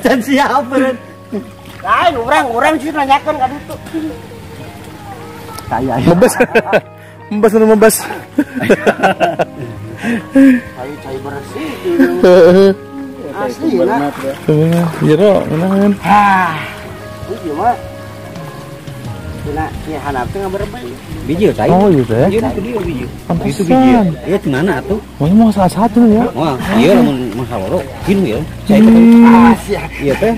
Dan siapa? Lain orang sih nanyakan kan itu. Saya. Mebas. Mebas anu mebas. Cai bersih. Asli lah. Jero, meunang. Ah. Ieu mah. Dina ieu hanap teh ngaberapa? Biji cai. Oh iya teh. Iya itu dia biji. Itu biji. Iya di mana atuh? Mau salah satu ya. Wah, iya lamun mah loro gini ya. Cai teh. Ah, sia. Iya teh.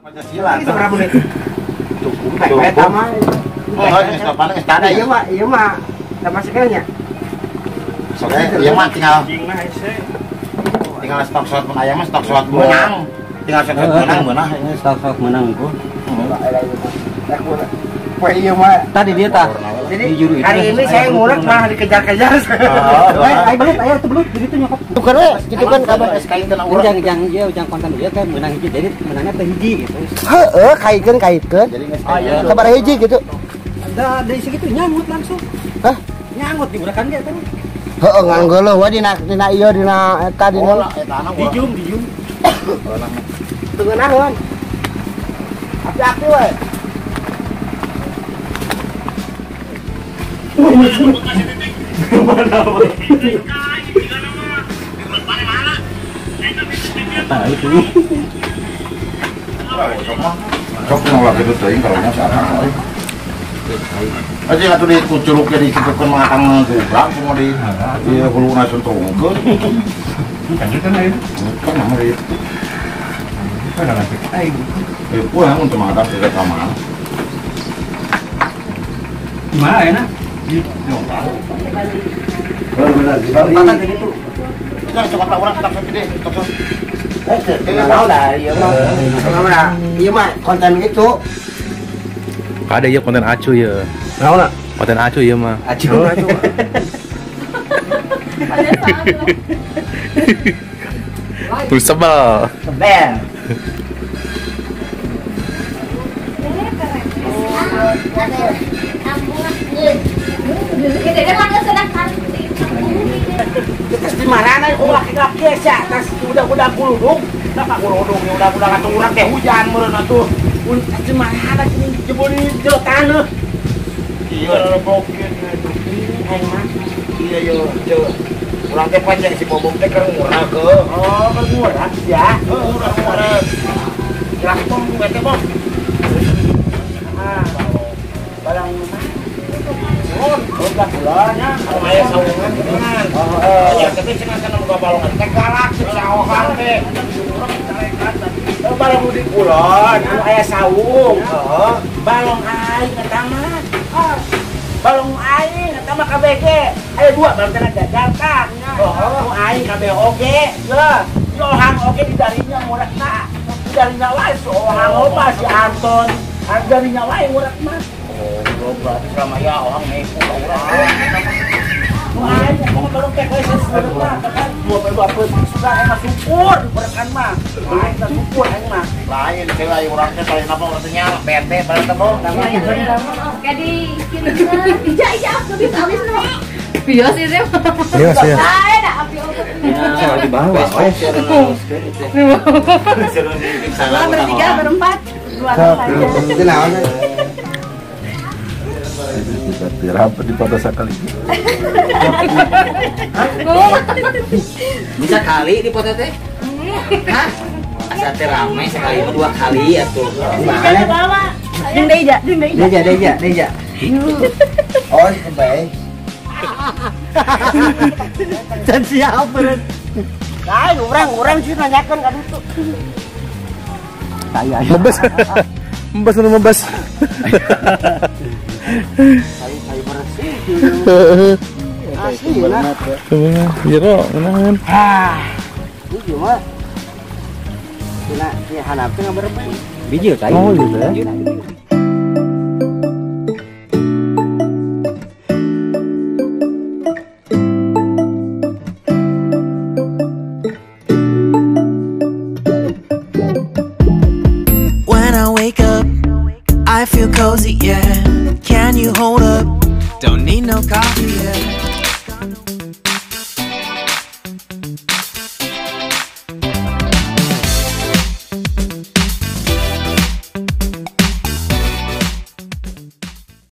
Pancasila. Seberapa menit? Cukup. Oh, iya mah, iya mah. Sama sekalinya. Soalnya iya mah tinggal stok shot pun ayam mah stok shot menang. Tinggal stok shot menang menang. Stok shot menang kok. Wah iya mah. Tadi dia tah. Jadi hari ini saya ngulek malah dikejar-kejar. Ayo belut, ayo tuh belut, begitu nyokap. Bukan we, gitu kan kabar SKI tenang urang. Jangan iya, jangan konten dia kan menang hiji, jadi menangnya teh hiji gitu. Heeh, kaitkeun. Kabar hiji gitu. Da dari segitu nyangut langsung. Hah? Nyangut di urakan dia tadi. Heeh, nganggeuleuh we dina dina ieu dina eta dina. Dijum, dijum. Teu ngeunaheun. Api-api we. Itu. Sok nolak itu teuing kalau nya sarang. Aja atuh di kucuruk di kitu mah akang gubrak semua di ieu huluna suntrungkeun. Kan itu kan ieu. Kan mah ieu. Kan nanti aing. Eh pulang untuk mah ada ka mana. Gimana enak? Benar benar di itu. Kita coba urang tak gede, tok. Eh, tahu dah, ieu mah. Ieu mah konten itu. Ada ya konten acu ya. Naon? Konten acu ya mah. Acu. Tuh sebel. Sebel. Terus di mana nih laki-laki ya, tas udah-udah kuludung, nah kuludung ya udah-udah atuh urang teh hujan meureun atuh. Di mana sini jebol di jero taneuh. Iya rebokeun aing mah. Iya yo, jeu. Urang teh panjang si Bobong teh keur ngurah ke. Oh, keur ngurah ya. Heeh, urang ngurah. Jelas tong teh bos. Ah, barang mah. Oh, udah bulannya, aya saungan geuningan. Heeh. Ya teh cenah kana boga balongan teh galak sih saohan teh. Balong di kulon, anu aya saung. Heeh. Balong aing eta mah. Balong aing eta mah KBG. Aya dua balong teh gagal tah. Heeh, aing KB oge. Yeuh, si ohang oge di darinya murekna. Di darinya wae si ohang loba si Anton. Darinya wae murek mah. Oh, berarti selama ya ohang nipu ka urang. Wah, kamu baru teh we mah kan dua dua peuting sudah aing mah syukur berekan mah. Aing teh syukur aing mah. Lain teh lain urang teh lain apa urang teh nya bete bareng teh bong. Kayak di kiri ija ija habis habis no. Bios itu. Bios ya. Ya, di bawah. Salah bertiga berempat. Dua saja. Rapat di pada sekali. Bisa kali di foto teh? Hah? Asa teh rame sekali dua kali atuh. Ding deja, ding deja. Deja, deja, deja. Oh, baik. Dan siapa? Lain orang sih nanyakan kan itu. Saya. Mebas. Mebas anu mebas. Cai bersih. Asli lah. Jero, meunang. Ah. Ieu mah. Dina ieu hanap teh ngaberapa? Biji cai. Oh iya. wake up. I feel cozy, yeah. Can you hold up? Don't need no coffee yet.